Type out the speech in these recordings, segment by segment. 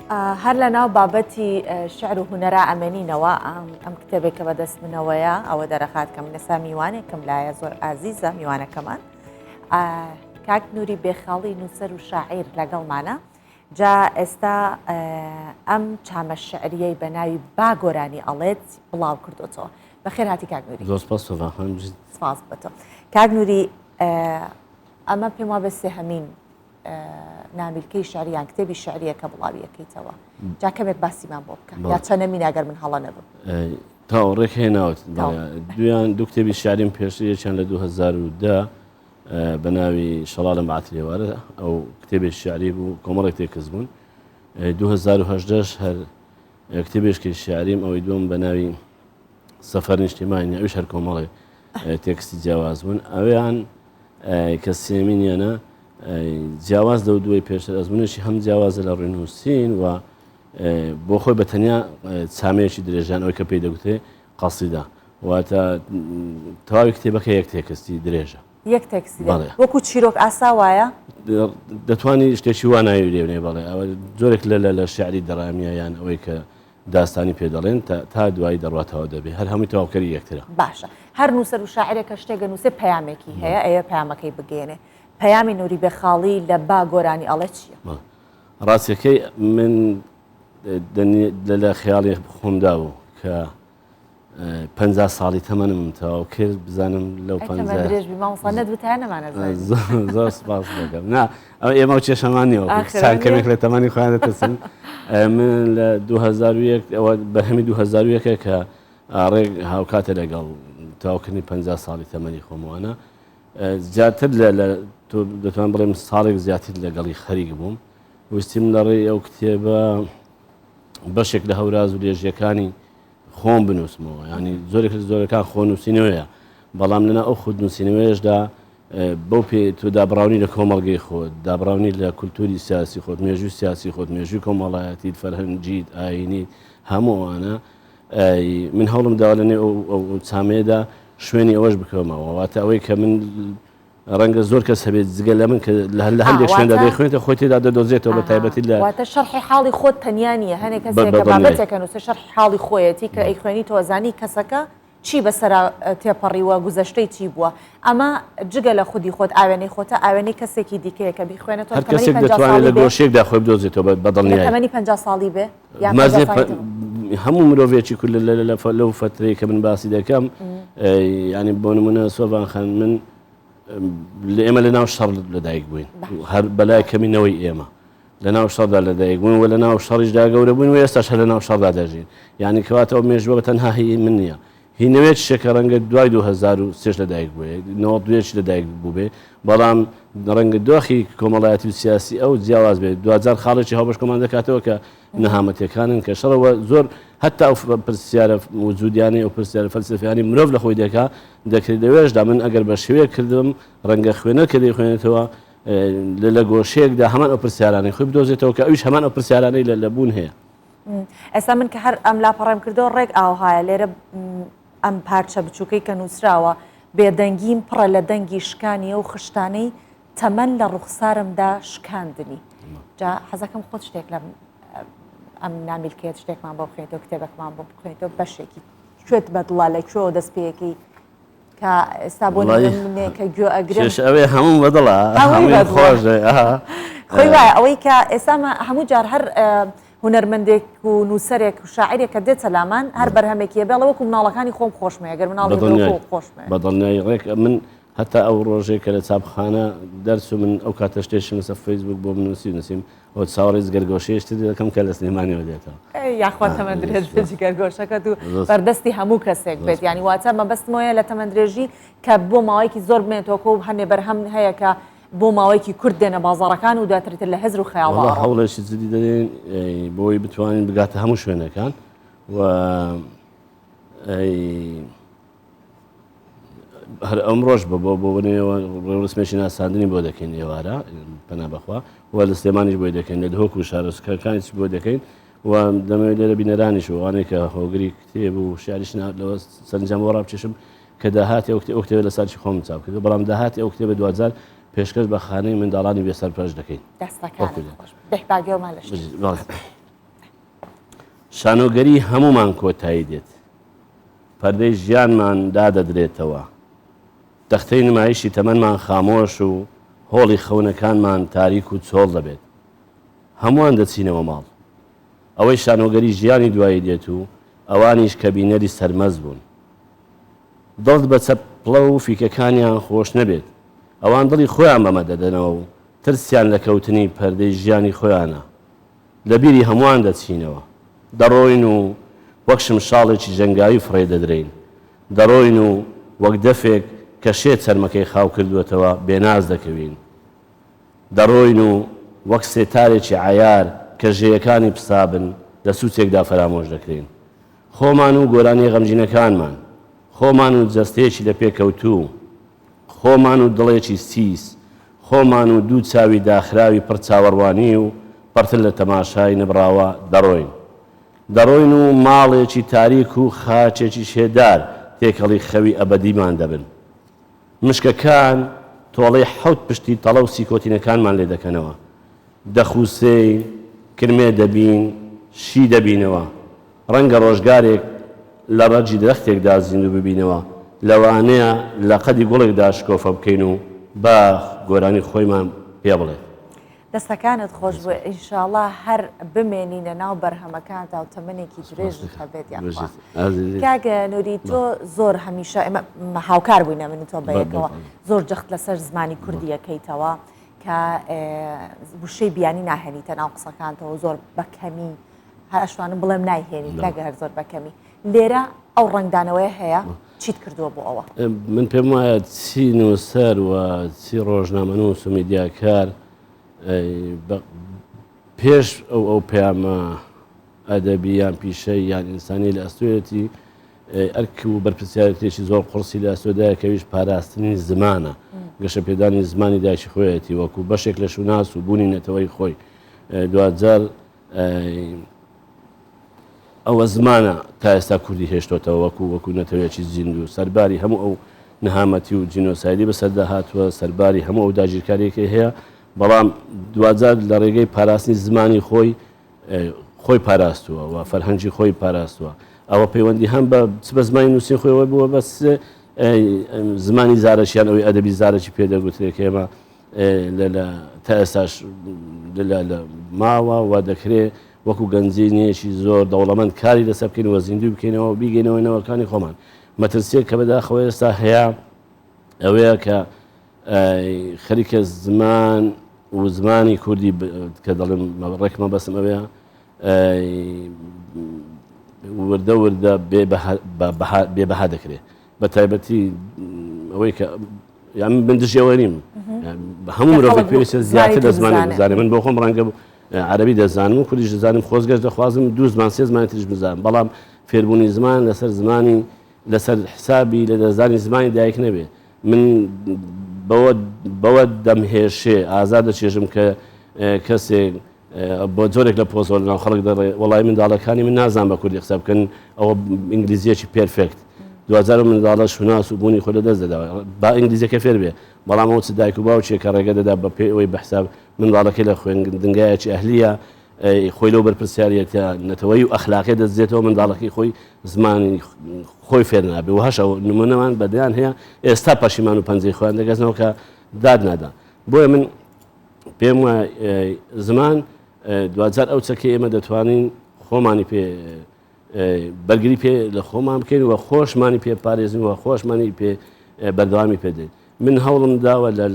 هەر لە ناو بابەتی شعر و هونەرا ئەمێنینەوە ئەم کتێبێک کە بەدەست منەوەیە ئەوە دەرەخات کە من ئێستا میوانێکم لایە زۆر ئازیزە میوانەکەمان کاک نوری بێخاڵی نووسەر و شاعیر لەگەڵمانە جا ئێستا ئەم چامە شعریەی بە ناوی با گۆرانی ئەڵێت بڵاو کردوتەوە بەخێر هاتی کاک نوری زۆر سپاس سۆڤان خانم سپاس بۆ تۆ کاک نوری ئەمە پێم وابێ سێهەمین نامیلکەی شعری یان کتێبی شعریە کە بڵاویەکەیتەوە جا کەمێک باسیمان بۆ بکە یا چەنەمین ئەگەر من هەڵە نەبم. تاو ڕێک هێناوت دویان دوو کتێبی شعریم پێشتر یەکیان لە 2010 بە ناوی شەڵالم بەعترێوارە ئەو کتێبێک شعری بوو کۆمەڵێک تێکس بوون 2010 هەر کتێبێشکی شعریم ئەوەی دوم بە ناوی سەفەر نیشتیمانی ئەویش هەر کۆمەڵێک تێکستی جیاواز بوون ئەویان کە سێمینیانە جیاواز لەو دووەی پێشتر ئەزمونێکی هەم جیاوازە لە ڕووی نووسین و بۆ خۆی بە تەنیا چامەیەکی درێژان ئەوەی کە پێی دەگوترێ قەسیدە واتە تەواوی کتێبەکە یەک تێکستی درێژە. یەک تێکستی وەکو چیرۆک ئاسا وایە؟ دەتوانی شتێکی وا ناوی لێ بنێ بەڵێ ئەوە جۆرێک لە لە شعری درامیە یان ئەوەی کە داستانی پێ دەڵێن تا دوایی دەڕواتەوە دەبێ هەر هەمووی تەواوکەری یەکترە. باشە هەر نووسەر و شاعیرێک کە شتێک ئەنووسێ پەیامێکی هەیە ئەیەوێ پەیامەکەی بگەیەنێ پەیامی نوری بێخاڵی لە با گۆرانی ئەڵێ چییە؟ ڕاستیەکەی من لە خەیاڵی خۆمدا بوو کە 50 ساڵی تەمەنم تەواو کرد بزانم لەو درێژ بی مامۆستا نەدوتایە نەمانەزانی زۆر سپاس دەکەم نا ئەو ئێمە و کێشەمان نییە کچان کەمێک لە تەمەنی خۆیان دەترسن من لە 2001 ئەوە بەرهەمی 2001 کە ڕێک هاوکاتە لەگەڵ تەواوکردنی 50 ساڵی تەمەنی خۆمەوانە زیاتر لە دەتوان بڵێم ساڵێک زیاتر لەگەڵی خەریک بووم ویستیم لە ڕێی ئەو کتێبە بەشێک لە هەوراز و لێژیەکانی خۆم بنووسمەوە ینی زۆرێک لە زۆرەکان خۆنووسینەوەیە بەڵام لەنا ئەو خودنووسینەوەیشدا بەو پێ تۆ دابڕاونی لە کۆمەڵگەی خۆت دابڕاونی لە کولتوری سیاسی خۆت مێژووی سیاسی خۆت مێژووی کۆمەڵایەتیت فەرهەنگیت ئاینیت هەموو ئەوانە من هەوڵم داوە لە نێو ئەو چامەیەدا شوێنی ئەوەش بکەمەوە واتە ئەوەی کە من ڕەنگە زۆر کەس هەبێت جگە لە من کە لە هەندێک شوێندا دەیخوێنێتەوە خۆی تێدا دەدۆزێتەوە بە تایبەتی لە واتە شەرحی حاڵی خۆت تەنیا نییە هەنێک کەسێک کە بابەتێکە نووسێ شەرحی حاڵی خۆیەتی کە ئەیخوێنیتەوە زانی کەسەکە چی بەسەرا تێپەڕیوە گوزەشتەی چی بووە ئەمە جگە لە خودی خۆت ئاوێنەی خۆتە ئاوێنەی کەسێکی دیکەیە کە بیخوێنێتەوە هەر کەسێک دەتوانێت لە گۆشەیەکدا خۆی بدۆزێتەوە بە دڵنیایی تەمەنی 50 ساڵی بێ یان 50 ساڵی تر. هەموو مرۆڤێکی کورد لەو فەترەی کە من باسی دەکەم ینی بۆ نمونە سۆڤان خان من لە ئێمە لە ناو شەڕ لەدایک بووین هەر بەلای کەمینەوەی ئێمە لە ناو شەڕدا لەدایک بووین و لە ناو شەڕیشدا گەورە بووین و ئێستاش هەر لە ناو شەڕدا دەژین یعنی کەواتە ئەو مێژووە بە تەنها هی من نییە هی نەوێتشە کە ڕەنگە دوای 2003 لەدایک بووێ 91 لەدایک بووبێ بەڵام ڕەنگە دۆخی کۆمەڵایەتی و سیاسی ئەو جیاواز بێت دواجار خاڵێکی هاوبەش کۆمان دەکاتەوە کە نەهامەتیەکانن کە شەڕەوە زۆر هەتا ئەو پرسیارە وجودیانەی ئەو پرسیارە فەلسەفیانی مرۆڤ لە خۆی دەکا دەکرێت لەوێشدا من ئەگەر بە شێوەیەک کردم ڕەنگە خوێنەر کە دەیخوێنێتەوە لە گۆشەیەکدا هەمان ئەو پرسیارانەی خۆی بدۆزێتەوە کە ئەویش هەمان ئەو پرسیارانەی لە بوون هەیە. ئێستا من کە هەر ئەم لاپەڕەم کردەوە ڕێک ئاوهایە لێرە ئەم پارچە بچووکەی کە نووسراوە بێدەنگیم پڕە لە دەنگی شکانی ئەو خشتانەی تەمەن لە ڕوخسارمدا شکاندنی جا حەزەکەم خۆت شتێک لەم ئەم نامیلکەیەت شتێکمان بۆ بخوێنیتەوە کتێبەکەمان بۆ بخوێنیتەوە بەشێکی کوێت بەدڵە لە کوێوە دەست پێیەکەی کە ئێستا بۆ نمونێ کە گوێ ئەگرم کێش ئەوێ هەموو بەدڵە هەمووی خۆشە خۆی وایە ئەوەی کە ئێستا هەموو جار هەر هونەرمەندێک و نووسەرێک و شاعیرێک کە دێتە لامان هەر بەرهەمێکی بێڵە وەکو مناڵەکانی خۆم خۆشمێ گەر مناڵی خۆشمێ بەدڵنیایی ڕێک من هەتا ئەو ڕۆژەی کە لە چاپخانە دەرچوو من ئەو کاتە شتێکم لەسەر فەیسبوک بۆ بنووسی نووسیم ئەو چاوەڕێی جگەرگۆشەیەش تر دەکەم کە لە سلێمانیەوە دێتەوە. ئەی یاخوا تەمەن درێژ بێت جگەرگۆشەکەت و بەردەستی هەموو کەسێک بێت یانی واتە مەبەستمەوەیە لە تەمەن درێژی کە بۆ ماوەیەکی زۆر بمێنێتەوە کۆ هەنێ بەرهەم هەیە کە بۆ ماوەیەکی کورت دێنە بازاڕەکان و دواتر تر لە هزر و خەیاڵ وەڵا هەوڵێکی جدی دەدەین بۆی بتوانین بگاتە هەموو شوێنەکان و هەر ئەمڕۆش بە بۆ بۆ بنێوە ڕێوڕسمێکی ناساندنی بۆ دەکەین ئێوارە پەنا بەخوا و لە سلێمانیش بۆی دەکەین لە دهۆک و شارۆچکەکانیش بۆ دەکەین و دەمەوێت لێرە بینەرانیش و ئەوانەی کە هۆگری کتێب و شعریش لەوە سەرنجام بۆ ڕابکێشم کە داهاتی ئەو کتێب ئەو کتێبە لە ساتی خۆم چاپ کردو بەڵام داهاتی ئەو کتێبە دواجار پێشکەش بە خانەی منداڵانی بێسەرپەرشت دەکەین. دەستەکانت خۆش بێ با گوێمان لە شتێک. بەڵێ. شانۆگەری هەموومان کۆتایی دێت. پەردەی ژیانمان دادەدرێتەوە. تەختەی نمایشی تەمەنمان خامۆش و هۆڵی خەونەکانمان تاریک و چۆڵ دەبێت. هەمووان دەچینەوە ماڵ. ئەوەی شانۆگەری ژیانی دوایی دێت و ئەوانیش کە بینەری سەرمەست بوون. دڵت بە چەپڵە و فیکەکانیان خۆش نەبێت. ئەوان دڵی خۆیان بەمە دەدەنەوە و ترسیان لە کەوتنی پەردەی ژیانی خۆیانە. لە بیری هەمووان دەچینەوە. دەڕۆین و وەک شمشاڵێکی ژەنگاوی فڕێ دەدرێین. دەڕۆین و وەک دەفێک کە شێ چەرمەکەی خاو کردووەتەوە بێناز دەکەوین. دەڕۆین و وەک سێتارێکی عەیار کە ژێیەکانی پسابن لە سوچێکدا فەرامۆش دەکرێین. خۆمان و گۆرانییە غەمگینەکانمان. خۆمان و جەستەیەکی لەپێکەوتوو. خۆمان و دڵێکی سیس. خۆمان و دوو چاوی داخراوی پڕ چاوەڕوانی و پڕتر لە تەماشای نەبڕاوە دەڕۆین. دەڕۆین و ماڵێکی تاریک و خاکێکی شێدار تێکەڵی خەوی ئەبەدیمان دەبن. مشکەکان تۆڵەی حەوت پشتی تەڵە و سیکۆتینەکانمان لێ دەکەنەوە. دەخووسێین، کرمێ دەبین، شی دەبینەوە. ڕەنگە ڕۆژگارێک لە ڕەگی درەختێکدا زیندوو ببینەوە، لەوانەیە لە قەدی گوڵێکدا شکۆفە بکەین و باخ گۆرانی خۆیمان پێ بڵێت. دەستەکانت خۆش بێ ئینشاڵا هەر بمێنینە ناو بەرهەمەکانتا و تەمەنێکی درێژت هەبێت یاخوا کاک نوری تۆ زۆر هەمیشە ئێمە هاوکار بووینە من تۆ بەیەکەوە زۆر جەخت لەسەر زمانی کوردیەکەیتەوە کە وشەی بیانی ناهێنیتە ناو قسەکانتەوە زۆر بە کەمی هەر ئەشتوانم بڵێم نایهێنیت نەگە هەر زۆر بەکەمی لێرە ئەو ڕەنگدانەوەیە هەیە چیت کردووە بۆ ئەوە؟ من پێم وایە چی نووسەر و چی ڕۆژنامەنووس و میدیاکار پێش ئەو ئەو پەیامە ئەدەبی یان پیشەی یان ئینسانی لە ئەستۆیەتی ئەرک و بەرپرسیارێتێکی زۆر قوڕسی لە ئەستۆدایە کەویش پاراستنی زمانە گەشەپێدانی زمانی دایکی خۆیەتی وەکو بەشێک لە شوناس و بوونی نەتەوەی خۆی دواجار ئەوە زمانە تا ئێستا کوردی هێشتۆتەوە وەکو وەکو نەتەوەیەکی زیندوو سەرباری هەموو ئەو نەهامەتی و جینۆسایدی بەسەردا هاتووە سەرباری هەموو ئەو داگیرکاریەکەی هەیە بەڵام دواجار لە ڕێگەی پاراستنی زمانی خۆی خۆی پاراستووە و فەرهەنگی خۆی پاراستووە ئەوە پەیوەندی هەم بە چ بە زمانی نووسین خۆیەوە بووە بەس زمانی زارەکیان ئەوەی ئەدەبی زارەکی پێدەگوترێت کە ئێمە لە تا ئێستاش لە ماوە و دەکرێ وەکو گەنجینەیەکی زۆر دەوڵەمەند کاری لەسەر بکەین و زیندووی بکەینەوە و بیگەینەوە نەوەکانی خۆمان. مەترسییەک کە بەداخەوە ئێستا هەیە ئەوەیە کە خەریکە زمان و زمانی کوردی کە دەڵێم ڕێک مەبەستم ئەوەیە وردە وردە بێ بەها دەکرێت بە تایبەتی ئەوەی کە یان من دژی ئەوە نیم هەموو مرۆڤێک پێویستە زیاتر لە زمانێک بزانێت من بۆ خۆم ڕەنگە عەرەبی دەزانم و کوردیش دەزانم خۆزگەش دەخوازم دوو زمان سێ زمانی تریش بزانم بەڵام فێربوونی زمان لەسەر زمانی لەسەر حسابی لە دەستدانی زمانی دایک نەبێ من بەوە بەوە دەمهێشێ ئازار دەچێژم کە کەسێک بۆ جۆرێک لە پۆزەوە لەناو خەڵک دەڵێ وەڵای منداڵەکانی من نازان بە کوردی قسە بکەن ئەوە ئینگلیزیەکی perfect دواجار ئەو منداڵە شوناس و بوونی خۆی لەدەست دەدا با ئینگلیزیەکە فێر بێ بەڵام ئەو چ دایک و باوکێک کە ڕێگە دەدا بە پێی ئەوەی بە حساب منداڵەکەی لە خوێندنگایەکی ئەهلیە خۆی لەو بەرپرسیارەتە نەتەوەیی و ئەخلاقی دەستێتەوە منداڵەکەی خۆی زمانی خۆی فێر نابێ و هەشە نمونەمان بەدیان هەیە ئێستا پەشیمان و پەنجەی خۆیان دەگەزنەوە کە داد نادا بۆیە من پێم وایە زمان دواجار ئەو چەکەی ئێمە دەتوانین خۆمانی پێ بەرگری پێ لە خۆمان بکەین و خۆشمانی پێ پارێزین و خۆشمانی پێ بەردەوامی پێدەین من هەوڵم داوە لە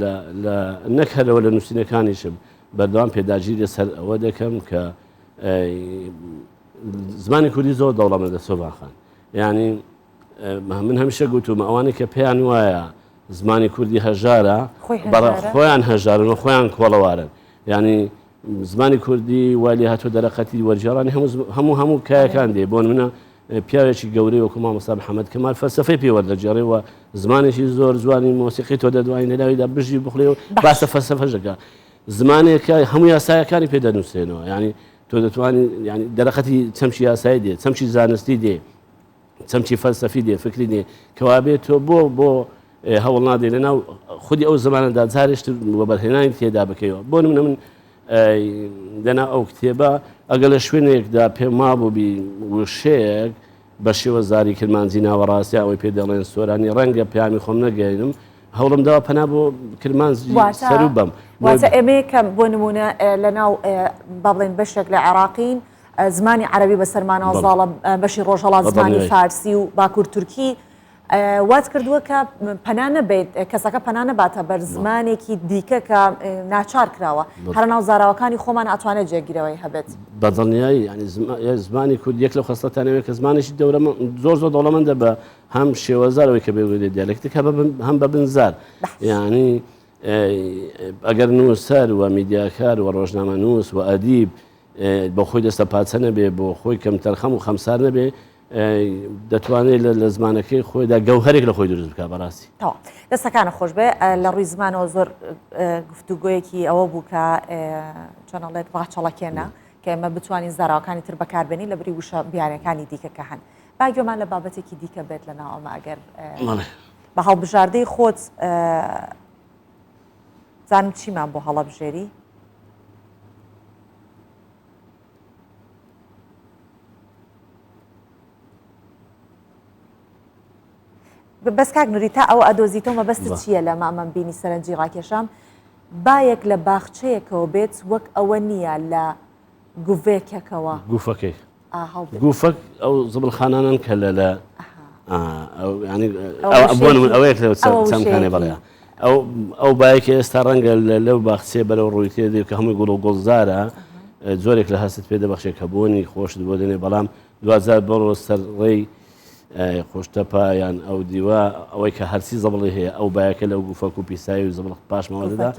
لە نەک هەرەوە لە نووسینەکانیشم بەردەوام پێداگیری لەسەر ئەوە دەکەم کە زمانی کوردی زۆر دەوڵەمەندە سۆڤان خان یعنی من هەمیشە گوتومە ئەوانەی کە پێیان وایە زمانی کوردی هەژارە خۆیان هەژارن و خۆیان کۆڵەوارن یعنی زمانی کوردی وای لێ هاتووە دەرەقەتی وەرگێڕانی هەموو هەموو کایەکان دێ بۆ منە پیاوێکی گەورەی وەکو مامۆستا محەممەد کەمال فەلسەفەی پێ وەردەگێڕێ و زمانێکی زۆر جوانی مۆسیقی تۆ دەدوانی لەناویدا بژی بخڵێ و باسە فەلسەفەش دەکا زمانێکە هەموو یاسایەکانی پێ دەنووسرێنەوە یعنی تۆ دەتوانی یعنی دەرەقەتی چەمکی یاسایی دێ چەمکی زانستی دێ چەمکی فەلسەفی دێ فکری دێ کەوابێ تۆ بۆ بۆ هەوڵ نادەی لەناو خودی ئەو زمانەدا جارێشتر وەبەرهێنانی تێدا بکەیەوە بۆ نمونە من لەناو ئەو کتێبە ئەگەر لە شوێنێکدا پێم وابووبی وشەیەک بە شێوەزاری کرمانجی ناوەڕاست یا ئەوەی پێ دەڵێن سۆرانی ڕەنگە پەیامی خۆم نەگەیەنم، هەوڵم داوە پەنا بۆ کرمانجی سەروو بەم. واتە ئێمەیە کە بۆ نموونە لە ناو با بڵێن بەشێک لە عێراقین زمانی عەرەبی بەسەرمانەوە زاڵە، بەشی ڕۆژهەڵات زمانی فارسی و باکوور تورکی، وات کردووە کە پەنا نەبێت کەسەکە پەنا نەباتە بەر زمانێکی دیکە کە ناچار کراوە هەر ناو زاراوەکانی خۆمان ئەتوانێت جێگیرەوەی هەبێت. بە دڵنیایی یانی زمانی کورد یەک لەو خەسڵەتانەوەیە کە زمانێکی دەورە زۆر زۆر دەوڵەمەندە بە هەم شێوەزار ئەوەی کە بێ دیالێکتیک هەم بە بنزار یانی ئەگەر نووسەر و میدیاکار و ڕۆژنامەنووس و ئەدیب بۆ خۆی دەستە پاچە نەبێ بۆ خۆی کەمتەرخەم و خەمسار نەبێ دەتوانێت لە زمانەکەی خۆیدا گەوهەرێک لە خۆی دروست بکات بەڕاستی. تەواو دەستەکانت خۆش بێ لە ڕووی زمانەوە زۆر گفتوگۆیەکی ئەوە بوو کە چۆن ئەڵێت ڕاچەڵەکێنە کە ئێمە بتوانین زاراوەکانی تر بەکاربێنین لە بری وشە بیانەکانی دیکە کە هەن با گوێمان لە بابەتێکی دیکە بێت لە ناو ئەمە ئەگەر بە هەڵبژاردەی خۆت زانم چیمان بۆ هەڵەبژێری؟ بەس کاک نوری تا ئەوە ئەدۆزیتەوە مەبەستت چییە لە مامەم بینی سەرنجی ڕاکێشام بایەک لە باخچەیەکەوە بێت وەک ئەوە نییە لە گوڤێکەکەوە گوفەکەی گوفەک ئەو زبڵخانانن کە لە لە بۆ من ئەوەیەک لەو چەمکانێ بەڵێ ئەو ئەو بایەکی ئێستا ڕەنگە لەو باخچێ بەرەو ڕووی تێ دێ کە هەمووی گوڵ و گوڵزارە جۆرێک لە هەست پێ دەبەخشێت کە بۆنی خۆشت بۆ دێنێ بەڵام دوجار بڕۆ سەر ڕێی قوشتەپە یان ئەو دیوە ئەوەی کە هەرچی زەبڵی هەیە ئەو بایەکە لەو گوفەک و پیسایی و زبڵ پاشماوە دەدا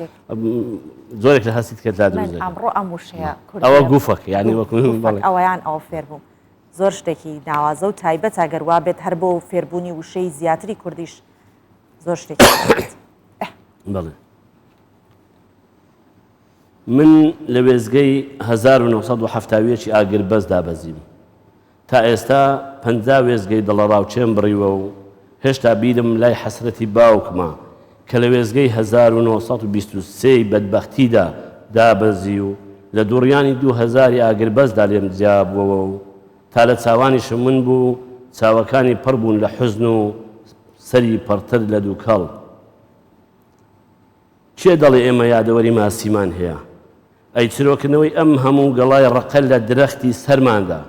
جۆرێک لە هەستی کە لا دروست دەکات. ئەمڕۆ ئەم وشەیە کوردییە. ئەوە گوفەک یانی وەکو بەڵێ. ئەوەیان ئەوە فێر بووم. زۆر شتێکی ناوازە و تایبەتە گەر وا بێت هەر بۆ فێربوونی وشەی زیاتری کوردیش زۆر شتێکی تایبەت. بەڵێ. من لە وێستگەی 1970 ئاگربەست دابەزیم. تا ئێستا 50 وێستگەی دڵەڕاوکێم بڕیوە و هێشتا بیرم لای حەسرەتی باوکمە کە لە وێستگەی 1923 ی بەدبەختیدا دابەزی و لە دووڕیانی 2000 ی ئاگربەستدا لێم جیابووەوە و تا لە چاوانیشم ون بوو، چاوەکانی پڕ بوون لە حوزن و سەری پڕتر لە دووکەڵ. کێ دەڵێ ئێمە یادەوەری ماسیمان هەیە؟ ئەی چرۆکردنەوەی ئەم هەموو گەڵای ڕەقە لە درەختی سەرماندا،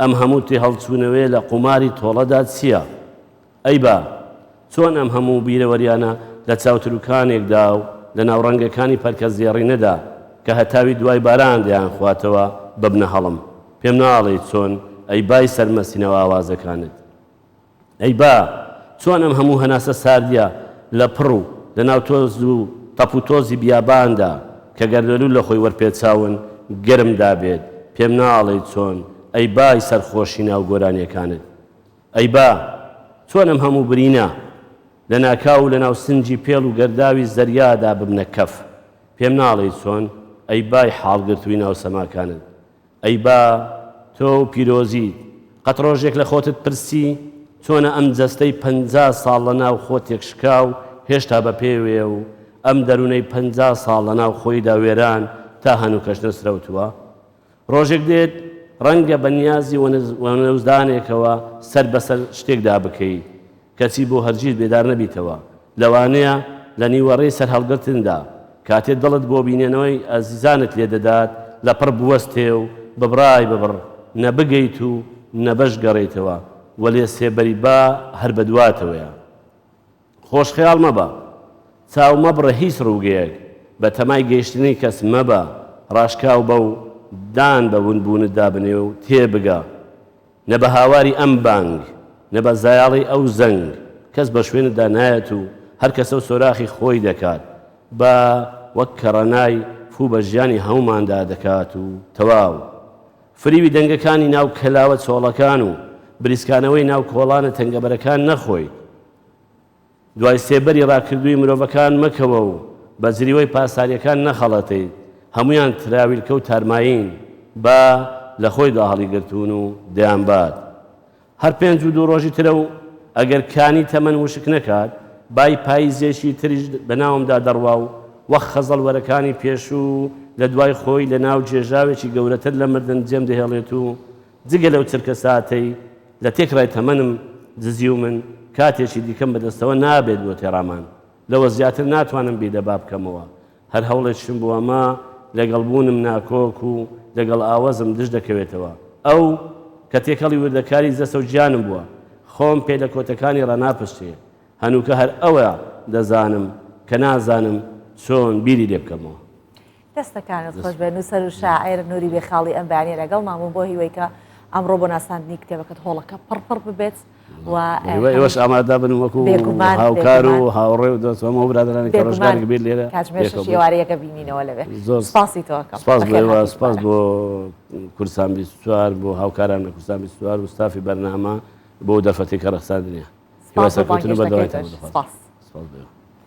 ئەم هەموو تێهەڵچوونەوەیە لە قوماری تۆڵەدا چییە؟ ئەی با، چۆن ئەم هەموو بیرەوەریانە لە چاوتروکانێکدا و لە ناو ڕەنگەکانی پەلکەزێڕینەدا کە هەتاوی دوای باران دەیانخواتەوە ببنە هەڵم؟ پێم ناڵێی چۆن، ئەی بای سەرمەستی ناو ئاوازەکانت؟ ئەی با، چۆن ئەم هەموو هەناسە ساردییە لە پڕ و لە ناو تۆز و تەپ و تۆزی بیاباندا کە گەردەلوول لە خۆی وەرپێچاون گەرم دابێت؟ پێم ناڵێی چۆن، ئەی بای سەرخۆشی ناو گۆرانییەکانت؟ ئەی با، چۆن ئەم هەموو برینە لە ناکاو و لە ناو سنگی پێڵ و گەرداوی زەریادا ببنە کەف؟ پێم ناڵێی چۆن، ئەی بای حاڵگرتووی ناو سەماکانت؟ ئەی با، تۆ و پیرۆزیت، قەت ڕۆژێک لە خۆتت پرسی، چۆنە ئەم جەستەی 50 ساڵ لە ناو خۆ تێکشکاو هێشتا بە پێوەیە و ئەم دەروونەی 50 ساڵ لە ناو خۆیدا وێران تا هەنووکەش نەسرەوتووە؟ ڕۆژێک دێت ڕەنگە بە نیازی وەنەوزدانێکەوە سەر بەسەر شتێکدا بکەیت، کەچی بۆ هەرگیز بێدار نەبیتەوە. لەوانەیە لە نیوەڕێی سەرهەڵگرتندا، کاتێ دڵت بۆ بینێنەوەی ئازیزانت لێ دەدات، لەپڕ بوەستێ و ببڕای ببڕ، نە بگەیت و نە بەش گەڕێیتەوە، وەلێ سێبەری با هەر بەدواتەوەیە. خۆش خەیاڵ مەبە. چاو مەبڕە هیچ ڕووگەیەک. بە تەمای گەیشتنی کەس مەبە. ڕاشکاو بە و دان بە ونبوونتدا بنێ و تێبگە. نە بە هاواری ئەم بانگ، نە بە زایەڵەی ئەو زەنگ، کەس بە شوێنتدا نایەت و هەر کەسە و سۆراخی خۆی دەکات. با وەک کەڕەنای فوو بە ژیانی هەمووماندا دەکات و تەواو. فریوی دەنگەکانی ناو کەلاوە چۆڵەکان و بریسکانەوەی ناو کۆڵانە تەنگەبەرەکان نەخۆیت. دوای سێبەری ڕاکردووی مرۆڤەکان مەکەوە و بە جریوەی پاسارییەکان نەخەڵەتێیت، هەموویان تراویلکە و تارمایین، با لە خۆیدا هەڵیگرتوون و دەیانبات. هەر 52 ڕۆژی ترە و ئەگەر کانی تەمەن وشک نەکات، بای پاییزێکی تریش بە ناومدا دەڕوا و. وەک خەزەڵوەرەکانی پێشوو لە دوای خۆی لە ناو گێژاوێکی گەورەتر لە مردن جێم دەهێڵێت و جگە لەو چرکەساتەی لە تێکڕای تەمەنم دزیومن، کاتێکی دیکەم بەدەستەوە نابێت بۆ تێڕامان. لەوە زیاتر ناتوانم بیر لە با بکەمەوە. هەر هەوڵێکیشم بۆ ئەمە، لەگەڵ بوونم ناکۆک و لەگەڵ ئاوەزم دژ دەکەوێتەوە. ئەو، کە تێکەڵی وردەکاری جەستە و گیانم بووە، خۆم پێ لە کۆتەکانی ڕاناپشتێ. هەنووکە هەر ئەوە دەزانم کە نازانم چۆن بیری لێ بکەمەوە. دەستەکانت خۆش بێت نووسەر و شاعیر نوری بێخاڵی ئەم بەیانیە لەگەڵمان بوون بۆ هیوای کە ئەمڕۆ بۆ ناساندنی کتێبەکەت هۆڵەکە پڕ پڕ ببێت و هیوای ئێوەش ئامادە بن وەکو بێگومان، هاوکار و بێگومان. هاوڕێ و دۆست و هەموو برادەرانی کە بێگومان ڕۆژگارێک بێت لێرە کاتژمێر پێکەوە شەش بین. ئێوارەیەکە بینینەوە لەوێ زۆر سپاسی تۆ ئەکەم سپاس بۆ بەخێر ئێوە هاتی سپاس دووبارە. بۆ کوردستان 24 بۆ هاوکاران لە کوردستان 24 و ستافی بەرنامە بۆ دەرفەتێک کە ڕەخساندنیان. هیوای سپاس بۆ سەرکەوتن و بانگهێشتەکەی بەردەوامیتان تۆش بۆ دەخوازم. سپاس. سپاس بۆ ئێوە.